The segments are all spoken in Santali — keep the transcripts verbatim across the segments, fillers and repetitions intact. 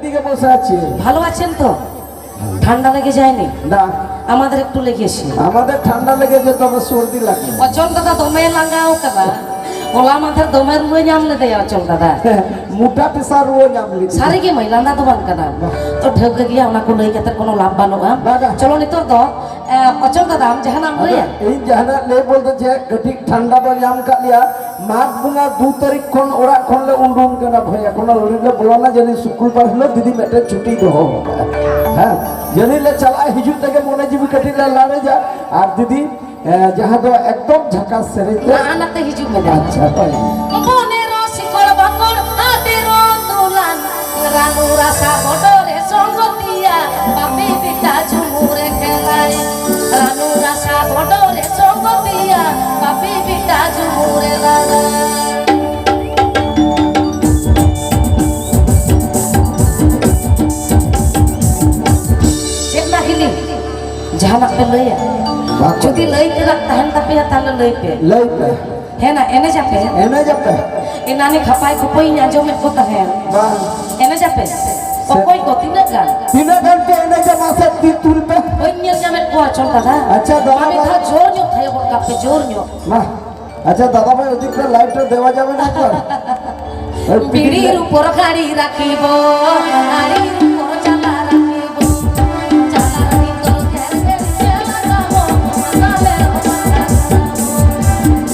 দিকে বসে আছি। ভালো আছেন তো? ঠান্ডা লেগে যায়নি? না। আমাদের একটু লেগেছে। আমাদের ঠান্ডা লেগেছে, তবে সর্দি লাগে। অচল দাদা দমে লাঙ্গাও কানা। ᱦᱚᱞᱟ ᱢᱟᱫᱷᱮᱨ ᱫᱚᱢᱮ ᱨᱩᱣᱟᱹ ᱧᱟᱢ ᱞᱮᱫᱮᱭᱟ ᱚᱪᱚᱞ ᱫᱟᱫᱟ᱾ ᱢᱚᱴᱟ ᱯᱮᱥᱟᱨ ᱨᱩᱣᱟᱹ ᱧᱟᱢ ᱞᱮᱫᱮᱭᱟ᱾ ᱥᱟᱹᱨᱤ ᱜᱮ ᱢᱟᱹᱭ, ᱞᱟᱸᱫᱟ ᱫᱚ ᱵᱟᱝ ᱠᱟᱱᱟ᱾ ᱵᱟᱝ᱾ ᱛᱚ ᱴᱷᱟᱹᱣᱠᱟᱹ ᱜᱮᱭᱟ, ᱚᱱᱟ ᱠᱚ ᱞᱟᱹᱭ ᱠᱟᱛᱮ ᱠᱳᱱᱳ ᱞᱟᱵᱷ ᱵᱟᱹᱱᱩᱜᱼᱟ᱾ ᱵᱟᱝᱟ᱾ ᱪᱚᱞᱚ ᱱᱤᱛᱚᱜ ᱫᱚ, ᱮ, ᱚᱪᱚᱞ ᱫᱟᱫᱟ, ᱟᱢ ᱡᱟᱦᱟᱱᱟᱜ ᱮᱢ ᱟᱫᱚ ᱞᱟᱹᱭᱟ? ᱤᱧ ᱡᱟᱦᱟᱱᱟᱜ ᱞᱟᱹᱭ ᱵᱚᱞᱛᱮ ᱪᱮᱫ, ᱠᱟᱹᱴᱤᱡ ᱴᱷᱟᱱᱰᱟ ᱫᱚ ᱧᱟᱢ ᱠᱟᱜ ᱞᱮᱭᱟ᱾ ᱢᱟᱜᱽ ᱵᱚᱸᱜᱟ ᱫᱩ ᱛᱟᱹᱨᱤᱠᱷ ᱠᱷᱚᱱ ᱚᱲᱟᱜ ᱠᱷᱚᱱ ᱞᱮ ᱩᱰᱩᱝ ᱠᱟᱱᱟ ᱵᱷᱟᱹᱭ᱾ ᱮᱠᱷᱚᱱᱳ ᱟᱹᱣᱨᱤ ᱞᱮ ᱵᱚᱞᱚᱱᱟ, ᱡᱟᱹᱱᱤᱡ ᱥᱩᱠᱨᱵᱟᱨ ᱦᱤᱞᱳᱜ ᱫᱤᱫᱤ ᱢᱤᱫᱴᱮᱱ ᱪᱷᱩᱴᱤ ᱫᱚᱦᱚ ᱠᱟᱜᱼᱟ᱾ ᱦᱮᱸ, ᱡᱟᱹᱱᱤᱡ ᱞᱮ ᱪᱟᱞᱟᱜᱼᱟ, ᱦᱤᱡᱩᱜ ᱛᱮᱜᱮ ᱢᱚᱱᱮ ᱡᱤᱣᱤ ᱠᱟᱹᱴᱤᱡ ᱞᱮ ᱞᱟᱲᱮᱡᱟ᱾ ᱟᱨ ᱫᱤᱫᱤ, ᱮ, ᱡᱟᱦᱟᱸ ᱫᱚ ᱮᱠᱫᱚᱢ ᱡᱷᱟᱠᱟᱥ ᱥᱮᱨᱮᱧ ᱛᱮ᱾ ᱞᱟᱦᱟ ᱱᱟᱛᱮ ᱦᱤᱡᱩᱜ ᱢᱮ ᱫᱟᱫᱟ᱾ ᱟᱪᱪᱷᱟ, ᱦᱳᱭ᱾ ᱢᱚᱱᱮ ᱨᱚ ᱥᱤᱠᱚᱲ ᱵᱟᱠᱚᱲ ᱟᱹᱰᱤ ᱨᱚ ᱫᱩᱞᱟᱱ, ᱨᱟᱱᱩ ᱨᱟᱥᱟ ᱵᱚᱰᱚᱨᱮ ᱥᱚᱝᱜᱚᱛᱤᱭᱟ, ᱵᱟᱯᱤ ᱵᱤᱴᱟ ᱡᱷᱩᱢᱩᱨᱮ ᱠᱷᱮᱞᱟᱭ᱾ ᱨᱟᱱᱩ ᱨᱟᱥᱟ ᱵᱚᱰᱚᱨᱮ ᱥᱚᱝᱜᱚᱛᱤᱭᱟ, ᱵᱟᱯᱤ ᱵᱤᱴᱟ ᱡᱷᱩᱢᱩᱨᱮ ᱞᱟᱲᱟᱭ᱾ ᱪᱮᱫ ᱞᱟᱹᱜᱤᱫ? ᱡᱟᱦᱟᱱᱟᱜ ᱯᱮ ᱞᱟᱹᱭᱟ? ᱵᱟᱝ᱾ ᱡᱩᱫᱤ ᱞᱟᱹᱭ ᱛᱮᱱᱟᱜ ᱛᱟᱦᱮᱱ ᱛᱟᱯᱮᱭᱟ, ᱛᱟᱦᱞᱮ ᱞᱟᱹᱭ ᱯᱮ᱾ ᱞᱟᱹᱭ ᱯᱮ᱾ ᱦᱮᱸ ᱱᱟ, ᱮᱱᱮᱡ ᱟᱯᱮ? ᱮᱱᱮᱡ ᱟᱯᱮ? ᱮᱱᱟᱱᱤ ᱠᱷᱟᱯᱟᱭ ᱠᱷᱩᱯᱟᱹᱭᱤᱧ ᱟᱸᱡᱚᱢᱮᱫ ᱠᱚ ᱛᱟᱦᱮᱸᱱ᱾ ᱵᱟᱝ᱾ ᱮᱱᱮᱡ ᱟᱯᱮ? ᱥᱮ ᱚᱠᱚᱭ ᱠᱚ, ᱛᱤᱱᱟᱹᱜ ᱜᱟᱱ? ᱛᱤᱱᱟᱹᱜ ᱜᱟᱱ ᱯᱮ ᱮᱱᱮᱡᱟ, ᱢᱟᱥᱮ ᱛᱤ ᱛᱩᱞ ᱯᱮ᱾ ᱵᱟᱹᱧ ᱧᱮᱞ ᱧᱟᱢᱮᱫ ᱠᱚᱣᱟ, ᱪᱚᱞ ᱫᱟᱫᱟ᱾ ᱟᱪᱪᱷᱟ, ᱫᱟᱫᱟ ᱢᱟ, ᱢᱤᱫ ᱵᱟᱭ- ᱫᱷᱟᱣ ᱡᱳᱨ ᱧᱚᱜ ᱛᱷᱟᱭᱚ ᱜᱚᱫ ᱠᱟᱜ ᱯᱮ, ᱡᱳᱨ ᱧᱚᱜ᱾ ᱢᱟ, ᱟᱪᱪᱷᱟ, ᱫᱟᱫᱟ ᱵᱷᱟᱭ, ᱚᱫᱷᱤᱠ ᱯᱮ ᱞᱟᱭᱤᱴ ᱨᱮ ᱫᱮᱣᱟ ᱡᱟᱵᱮ ᱱᱟ ᱛᱚ᱾ ᱳᱭ ᱯᱤᱴᱤ ᱵᱤᱲᱤ ᱨᱮ᱾ ᱨᱩᱯᱚᱨ ᱜᱟᱲᱤ ᱨᱟᱠᱷᱤᱵᱚ, ᱜᱟᱲᱤ ᱨᱩᱯᱚᱨ ᱪᱟᱞᱟ ᱨᱟᱠᱷᱤᱵᱚ, ᱪᱟᱞᱟ ᱨᱟᱠᱷᱤᱵᱚ, ᱜᱷᱮᱨ ᱜᱷᱮᱨ ᱪᱮᱞᱟ ᱜᱟᱵᱚ, ᱢᱟᱛᱟᱞᱮ ᱨᱚ ᱢᱟᱛᱟᱞᱮ ᱨᱚ᱾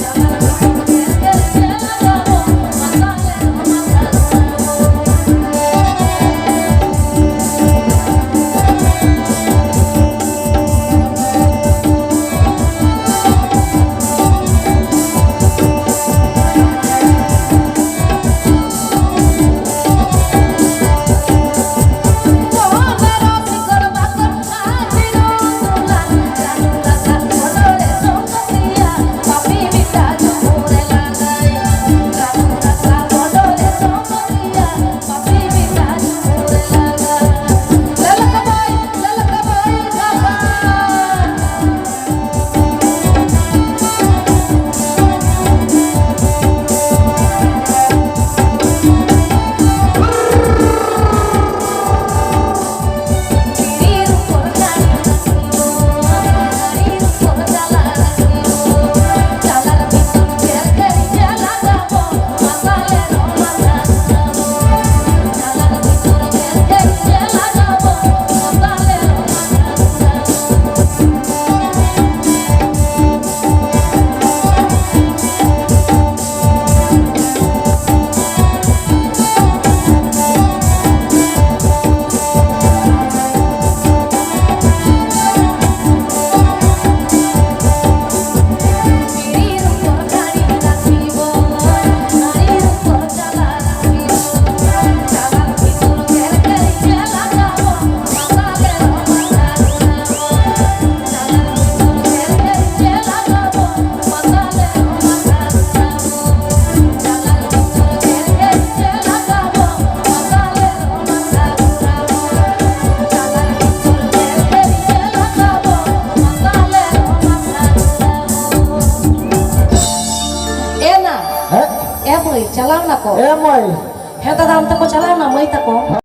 ᱮ ᱢᱟᱹᱭ᱾ ᱦᱮᱸ ᱫᱟᱫᱟ, ᱚᱱᱛᱮ ᱠᱚ ᱪᱟᱞᱟᱣᱱᱟ ᱢᱟᱹᱭ ᱛᱟᱠᱚ᱾